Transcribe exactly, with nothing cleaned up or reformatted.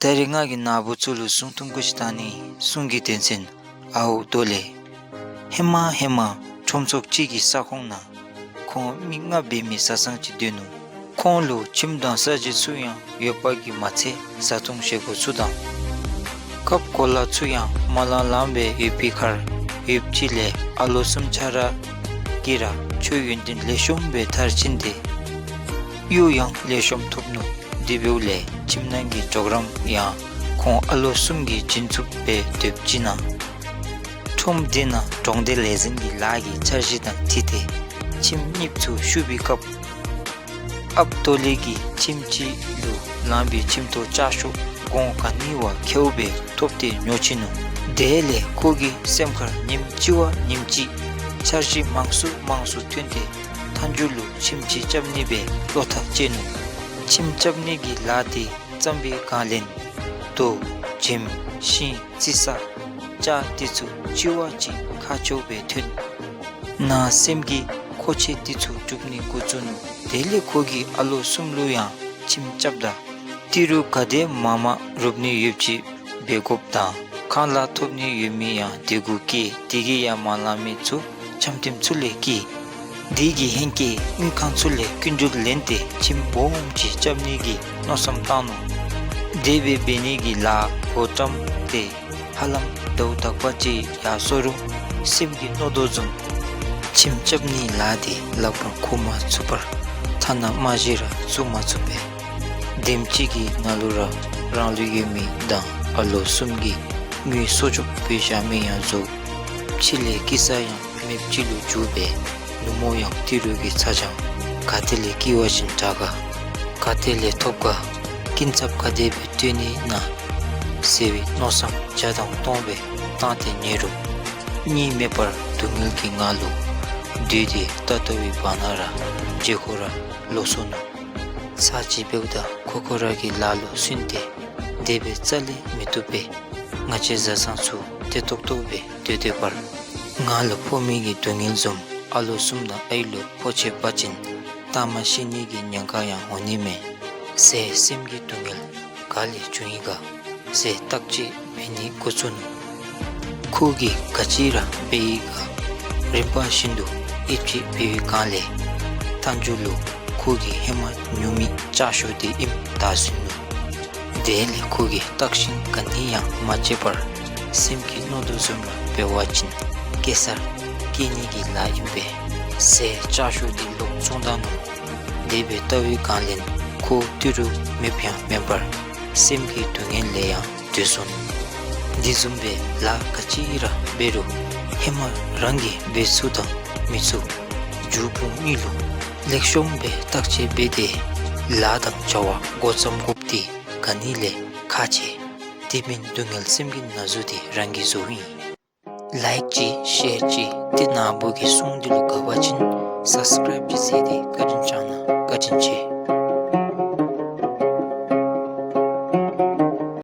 ད་རེས་ང་གིས་ནཱ་བུ་ཚུ་ལུ་སྲུང་ཐུང་ཀུ་ཅིག་བཏང་ནི། སྲུང་གི་དོན་ཚན་ཨའུ་དོ་ལེ། ཧེ་མ་ཧེ་མ་ཁྲོམ་ཚོགས་ཅིག་གི་ས་ཁོངས་ནང་ཁོང་མི་ལྔ་འབད་མི་བཟའ་ཚང་ཅིག་སྡོད་ནུག། ཁོང་ལུ་ཁྱིམ་དང་ས་གཞི་ཚུ་ཡང་ཡོད་པ་གིས་མ་ཚད་བཟའ་འཐུང་བཞེས་སྒོ་ཚུ་དང་ཁབ་གོ་ལ་ཚུ་ཡང་མ་ལང་ལངམ་སྦེ་ཡོད་པའི་ཁར་ཡུདཔ་ཅིག་ལས་ཨ་ལོ་གསུམ་ཆ་ར་གིས་ར་ཆོས་ཡོན་ཏན་ལེགས་ཤོམ་སྦེ་མཐར་ཕྱིན་ཏེ་གཡོག་ཡང་ལེགས་ཤོམ་ཐོབ་ནུག། དེ་འབདཝ་ལས་ཁྱིམ་ནང་གི་གྲོགས་རམ་ཡང་ཁོང་ཨ་ལོ་གསུམ་གྱིས་བྱིན་ཚུགསཔ་སྦེ་སྡོདཔ་ཅིག་ནང་ཁྲོམ་དེ་ནང་གྲོང་སྡེ་ལས་འཛིན་གྱི་ལཱ་གི་འཆར་གཞི་དང་འཁྲིལ་ཏེ་ཁྱིམ་གཉིས་ཚུ་བཤུབ་པའི་སྐབས་ཨཔ་ཏོ་ལེ་གིས་ཁྱིམ་ཅིག་ལུ་ལངམ་སྦེ་ཁྱིམ་ཐོག་ལྕགས་ཤོག་གོང་ག་ནི་བ་ཁེཝ་སྦེ་ཐོབ་སྟེ་ཉོ་ཆི་ནུག། དེ་ལས་ཁོ་གི་སེམས་ཁར་ཉིནམ་གཅིག་བ་ཉིནམ་གཅིག་འཆར་གཞི་མང་སུ་མང་སུ་ཐོན་ཏེ་མཐའ་མཇུག་ལུ་ཁྱིམ་ཅིག་རྐྱབ་ནི་སྦེ་བློ་ཐག་བཅད་ནུག། ཁྱིམ་རྐྱབ་ནི་གི་ལཱ་དེ་བརྩམས་པའི་སྒང་ལས་རྡོ་བྱེམ་ཤིང་རྩི་ས་ལྕགས་དེ་ཚུ་གཅིག་བ་གཅིག་ཁག་ཆེཝ་སྦེ་ཐོན། ནང་སེམས་ཀྱི་མཁོ་ཆས་དེ་ཚུ་སྒྲུབ་ནི་འགོ་བཙུགས་ནུག། དེ་ལས་ཁོ་གིས་ཨ་ལོ་གསུམ་ལུ་ཡང་ཁྱིམ་རྐྱབ་ད་ཏི་རུ་ག་དེ་མང་མང་རུབ་ནི་ཡོདཔ་ཅིག་འབད་དགོཔ་དང་གང་ལ་ཐོབ་ནི་ཡོད་མི་ཡང་དེ་གུ་བཀལ། དེ་གིས་ཡང་མ་ལང་མི་ཚུ་འཆམ་མཐུན་ཚུ་ལས་བསྐྱི། དེ་གི་ཧེང་སྐལ་དངུལ་ཁང་ཚུ་ལས་སྐྱིན་འགྲུལ་ལེན་ཏེ་ཁྱིམ་སྦོམ་ཅིག་རྐྱབ་ནི་གི་མནོ་བསམ་བཏང་ནུག། དེ་སྦེ་འབད་ནི་གི་ལཱ་འགོ་བཀྲམ་སྟེ་ཧ་ལམ་ཟླཝ་དག་པ་ཅིག་ཡར་སོང་རུང་སེམས་ཀྱིས་མནོ་དོ་བཟུམ་ཁྱིམ་རྐྱབ་ནི་ལཱ་དེ་ལག་པར་ཁུར་མ་ཚུགས་པར་ཐ་ན་མ་གཞི་ར་བཙུགས་མ་ཚུགས་པས། དེམ་ཅིག་གི་ནང་ལུ་ར་རང་ལུ་ཡོད་མི་དང་ཨ་ལོ་གསུམ་གྱི་དངུལ་གསོག་འཇོག་འབད་བཞག་མི་ཡང་རྫོགས། ཕྱི་ལས་སྐྱེལ་ས་ཡང་མེདཔ་ཅིག་ལུ་གྱུར་པས། ནུབ་མོ་ཡང་ཏི་རུ་གི་ཚ་གྱང་ག་ཏེ་ལས་སྐྱེལ་བ་ཅིན་དྲག་ག་ག་ཏེ་ལས་ཐོབ་ག་སྐྱིན་ཚབ་ག་དེ་སྦེ་སྤྲོད་ནི་ན་ཟེར་བའི་མནོ་བསམ་བརྒྱ་དང་སྟོང་སྦེ་བཏང་སྟེ་ཉལ་རུང་གཉིད་མེད་པར་སྡུག་བསྔལ་གྱི་ངང་ལུ་སྡོད་དེ་ད་ལྟོ་བའི་བར་ན་ར་བརྗེད་ཁོ་ར་ལོག་སོ་ནུག། ཚར་གཅིག་འབདཝ་ད་ཁོ་ཁོ་ར་གི་ལཱ་ལུ་སུན་ཏེ་དེ་སྦེ་རྩ་ལས་མི་བཏུབ་པས། ང་བཅས་བཟའ་ཚང་ཚུ་བདེ་ཏོག་ཏོ་སྦེ་སྡོད་སྡོད་པར་ང་ལུ་ཕོག་མི་གི་སྡུག་བསྔལ་བཟུམ་ཨ་ལོ་གསུམ་དང་ཨའི་ལུ་ཕོག་ཆེ་བ་ཅིན་མཐའ་མ་ཤི་ནི་གི་ཉེན་ཁ་ཡང་འོང་ནི་མས་ཟེར་སེམས་ཀྱི་སྡུག་བསྔལ་ག་ལས་བྱུང་ཡི་ག་ཟེར་བརྟག་དཔྱད་འབད་ནི་འགོ་བཙུགས་ནུག། ཁོ་གིས་ག་ཅི་ར་འབད་ཡི་ག་རིམ་པ་བཞིན་དུ་ཨེབ་ཅིག་འབད་བའི་སྒང་ལས་མཐའ་མཇུག་ལུ་ཁོ་གིས་ཧེ་མ་ཉོ་མི་ལྕགས་ཤོག་དེ་ཨིནམ་བདའ་ཟུན་ནུག། དེ་ལས་ཁོ་གིས་བརྟག་ཞིབ་ག་ནི་ཡང་མ་བྱས་པར་སེམས་ཀྱིས་མནོ་དོ་བཟུམ་ར་འབད་བ་ཅིན་སྐྱེལ་སར་སྐྱེལ་ནི་གི་ལཱ་ཨིན་པས་ཟེར་ལྕགས་ཤོག་དེ་ལོག་བཙོང་ད་ནུག། དེ་སྦེ་བལྟ་བའི་སྒང་ལས་ཁོ་ཏི་རུ་མེདཔ་ཡང་མེན་པར་སེམས་ཀྱི་སྡུག་བསྔལ་ལས་ཡང་སྡོད་སོ་ནུག། དེ་བཟུམ་སྦེ་ལཱ་ག་ཅི་ར་འབད་རུང་ཧེ་མ་རང་གིས་འབད་ཚུགས་དང་མི་ཚུགས་མཇུག་ཕུང་གཉིས་ལུ་ལེགས་ཤོམ་སྦེ་བརྟག་དཔྱད་འབད་དེ་ལཱ་དང་བྱ་བ་འགོ་བརྩམ་དགོཔ་དེ་ག་ནི་ལས་ཁག་ཆེ། དེ་མེན་སྡུག་བསྔལ་སེམས་ཀྱི་ན་ཟུག་དེ་རང་གིས་བཟོཝ་ཨིན། ལའིཀ་ཅིག་ཤེར་ཅིག་ཏེ་ནཱ་བུ་གི་སྲུང་འདི་ལུ་དགའ་བ་ཅིན་སབ་སི་ཀརའིབ་ཅིག་མཛད་དེ་བཀའ་དྲིན་བསྐྱང་གནང་། བཀའ་དྲིན་ཆེ།